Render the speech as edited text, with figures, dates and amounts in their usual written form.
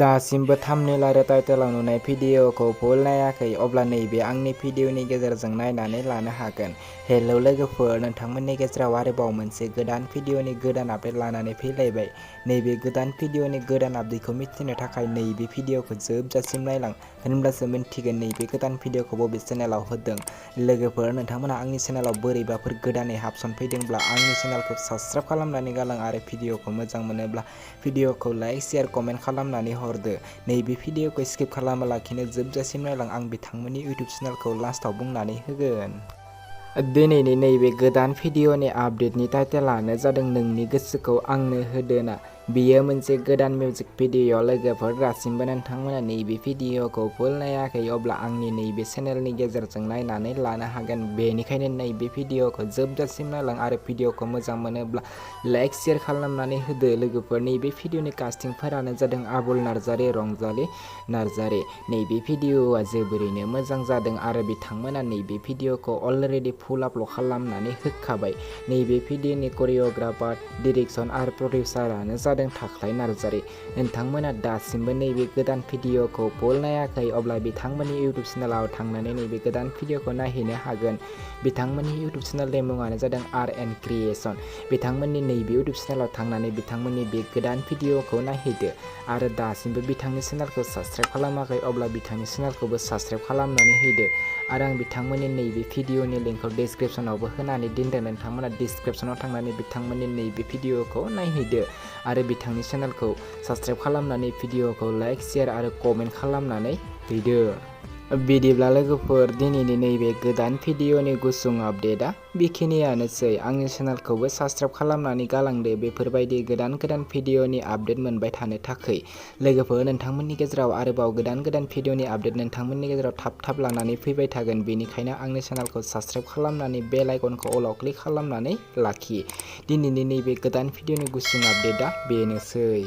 दासिमबो थाम्बनेल आरो टाइटेलाव नुनाय भिडिअखौ भुल नायाखै अब्ला नैबे आंनि भिडिअनि गेजेरजों नायनानै लानो हागोन। हेलौ लोगोफोर, नोंथांमोननि गेजेराव आरोबाव मोनसे गोदान भिडिअनि गोदान आपडेट लानानै फैलायबाय। नैबे गोदान भिडिअनि गोदान आपडेटखौ मिथिनो थाखाय नैबे भिडिअखौ जोबजासिम नायलां, होनब्लासो मिन्थिगोन नैबे गोदान भिडिअखौ बबे चेनेलाव होदों। लोगोफोर, नोंथांमोनहा आंनि चेनेलाव बोरैबाफोर गोदानै हाबसनफैदोंब्ला आंनि चेनेलखौ साबस्क्राइब खालामनानै गालां आरो भिडिअखौ मोजां मोनोब्ला भिडिअखौ लाइक, शेयार, कमेन्ट खालामनानै हरदो। नैबे भिडिअखौ स्किप खालामालाखिनो जोबजासिम नायलां, आं बिथांमोननि इउटिउब चेनेलखौ लास्टआव बुंनानै होगोन। दिनैनि नैबे गोदान भिडिअनि आपडेटनि टाइटेलानो जादों नोंनि गोसोखौ आंनो होदो ना। बेयो मोनसे गोदान मिउजिक भिडिअ। लोगोफोर, दासिमबो नोंथांमोना नैबे भिडिअखौ भुल नायाखै अब्ला आंनि नैबे चेनेलनि गेजेरजों नायनानै लानो हागोन। बेनिखायनो नैबे भिडिअखौ जोबजासिम नायलां आरो भिडिअखौ मोजां मोनोब्ला लाइक, शेयार खालामनानै होदो। लोगोफोर, नैबे भिडिअनि कास्टिंफोरानो जादों आबुल नार्जारि, रंजालि नार्जारि। नैबे भिडिअआ जोबोरैनो मोजां जादों आरो बिथांमोना नैबे भिडिअखौ अलरेडि फुल आपल'ड खालामनानै होखाबाय। नैबे भिडिअनि करिय'ग्राफार, डिरेक्सन आरो प्रडिउसारानो जादों थाख्लाय नार्जारि। नोंथांमोना दासिमबो नैबे गोदान भिडिअखौ भुल नायाखै अब्ला बिथांमोननि इउटिउब चेनेलाव थांनानै नैबे गोदान भिडिअखौ नायहैनो हागोन। बिथांमोननि इउटिउब चेनेलनि मुङानो जादों आर.एन. क्रिएशन। बिथांमोननि नैबे इउटिउब चेनेलाव थांनानै बिथांमोननि बे गोदान भिडिअखौ नायहैदो आरो दासिमबो बिथांनि चेनेलखौ साबस्क्राइब खालामाखै अब्ला बिथांनि चेनेलखौबो साबस्क्राइब खालामनानै होदो आरो आं बिथांमोननि नैबे भिडिअनि लिंकखौ डिसक्रिपसनावबो होनानै दोनदों। नोंथांमोना डिसक्रिपसनाव थांनानै बिथांमोननि नैबे भिडिअखौ नायहैदो आरो बिथांनि चेनेलखौ साबस्क्राइब खालामनानै भिडिअखौ लाइक, शेयार आरो कमेन्ट खालामनानै हैदो। बिदिब्ला लोगोफोर, दिनैनि नैबे गोदान भिडिअनि गुसुं आपडेटआ बेखिनियानोसै। आंनि चेनेलखौबो साबस्क्राइब खालामनानै गालांदो बेफोरबायदि गोदान भिडिअनि आपडेट मोनबाय थानो थाखै। लोगोफोर, नोंथांमोननि गेजेराव आरोबाव गोदान भिडिअनि आपडेट नोंथांमोननि गेजेराव थाब लानानै फैबाय थागोन। बेनिखायनो आंनि चेनेलखौ साबस्क्राइब खालामनानै बेल आइकनखौ अलाव क्लिक खालामनानै लाखि। दिनैनि नैबे गोदान भिडिअनि गुसुं आपडेटआ बेनोसै।